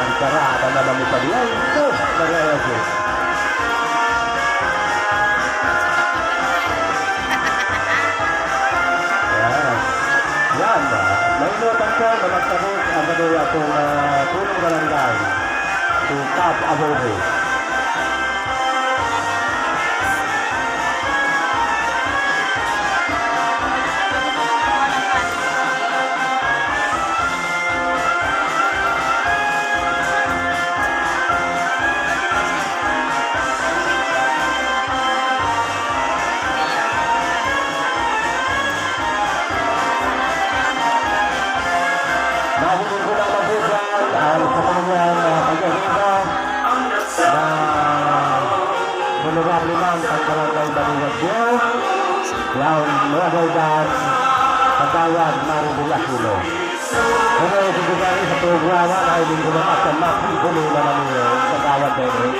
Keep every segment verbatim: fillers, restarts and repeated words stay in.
Ang parada na naman sa Diyan. Ito, Maria Jesus. Yan. Yan. May inutan ko na magtabos ang katuya kong uh, punong barangay. Si Pap Abobo. Nahulog ko na mabutan ang sa kanyang uh, pag-iiba na honorable man ang barangay Baliwag Diyo. Yan, mga kaibigan, Kagawad Maribel Aquino. Ano yung sigurado sa programa na hindi ko na at ang mga pagkulo na namin yung Kagawad Benny?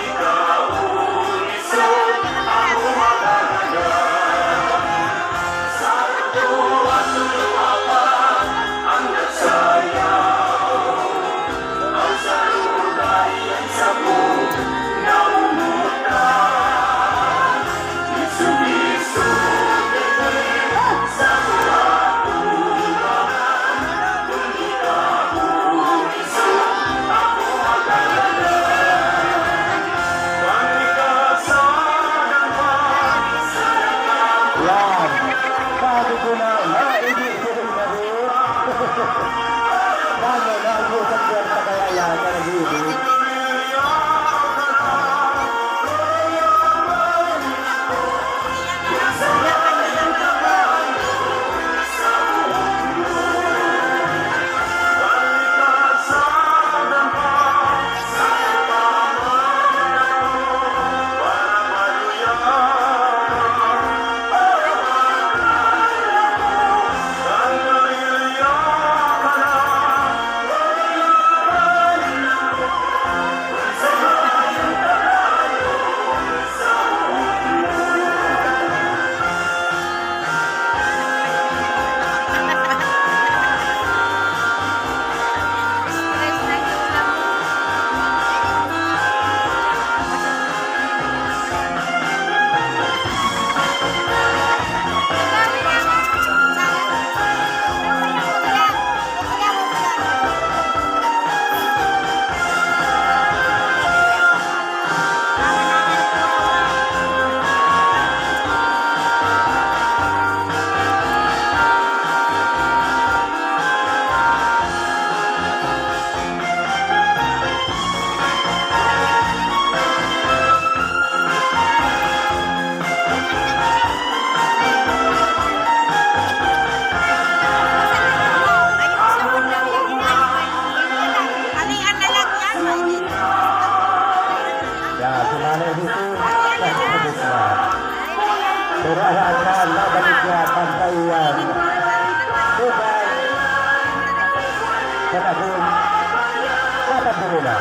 Yan ako. Dapat mo rin na.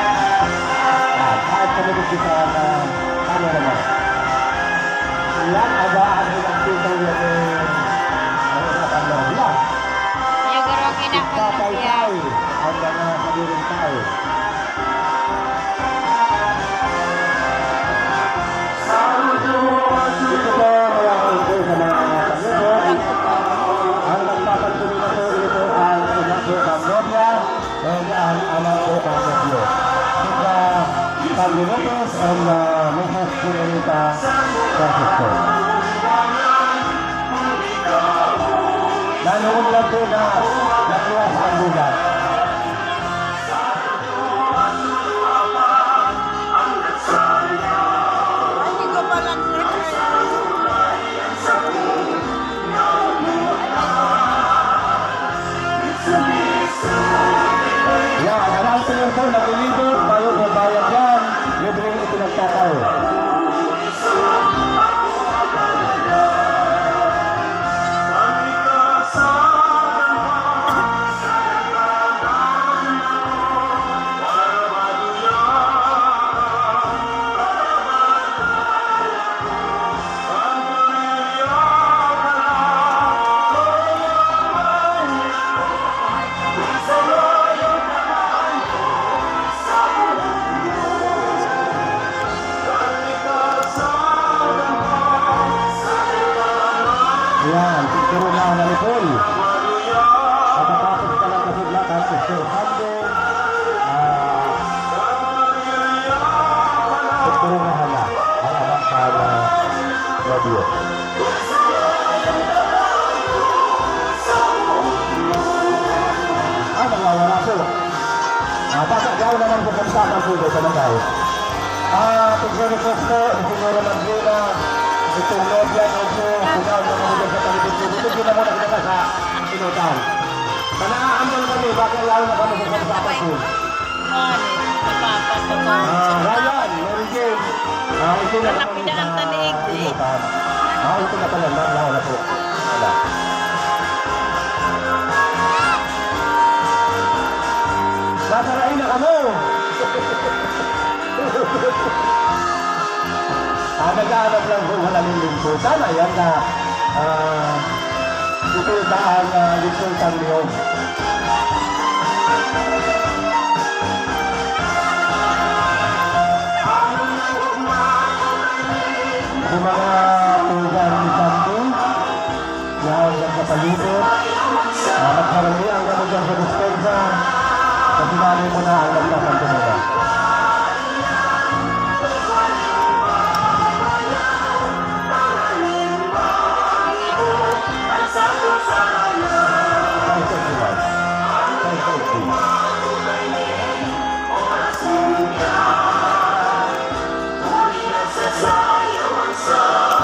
Yan, kahit kami dito sa, ah, ano naman. Yan, agaan ang nagtutulog, eh, ano na, pamilya. Yung gurong ina ko na siya. Ipapaypay ang mga kadiring tao. Ito po, mga uncle sa mga pamilya. Ang nagpapantuloy na po, ito ang ina po ng nobya. Ang, ang ama po ng nobyo. Sila Panginoon ang, ah, Mrs. Señorita Francisco. Nanoon lang po na nakuha sa bulan. Ay, hindi ko pala nag-record. Yan, ang alcohol po, naglilibot, bayo po bayad yan. Libreng ipinagtatao. Ayan, pagkaroon na ni Paul. Pagkatapos ka lang kasi lahat ang Easter Sunday, ah, pagkaroon na hala ang anak sa, ah, radio. Ah, nawawala po. Ah, baka daw naman po kung saan ang pulo sa Mandaue. Ah, pagre-request po, si Señora Madrina, itong nobya, nobyo, kung saan naman po sa palibot-libot. Hindi na muna kita sa inutan. Sa naaambal kami, baka lalo na kami sa pagkakapon. Mare, nagpapas ako. Ah, Ryan, Mary Jane. Ah, ito na naman. Anak, pidaan sa ta ni Igdi. Inutan. Ah, ito na pala, ma'am, wala po. Wala. Nasa lain na kamo. Ah, naghahanap lang po, wala ning lingkod. Sana yan na, ah, ito na ang, ah, lingkod ng Diyos. Yung mga tugang ni Santi, yan, nagpapalibot. Ah, magkaramihan kamo dyan sa dispensa. Kasi nanay mo na ang nagpapantumula.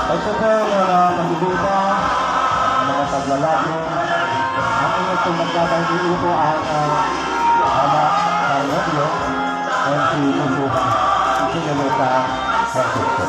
Ito po, mga pagbibipa, mga paglalaki, ang inyo pong magbabaydi ito ang, ah, ama, ang nobyo, ang si Musuha, si Señorita Francisco.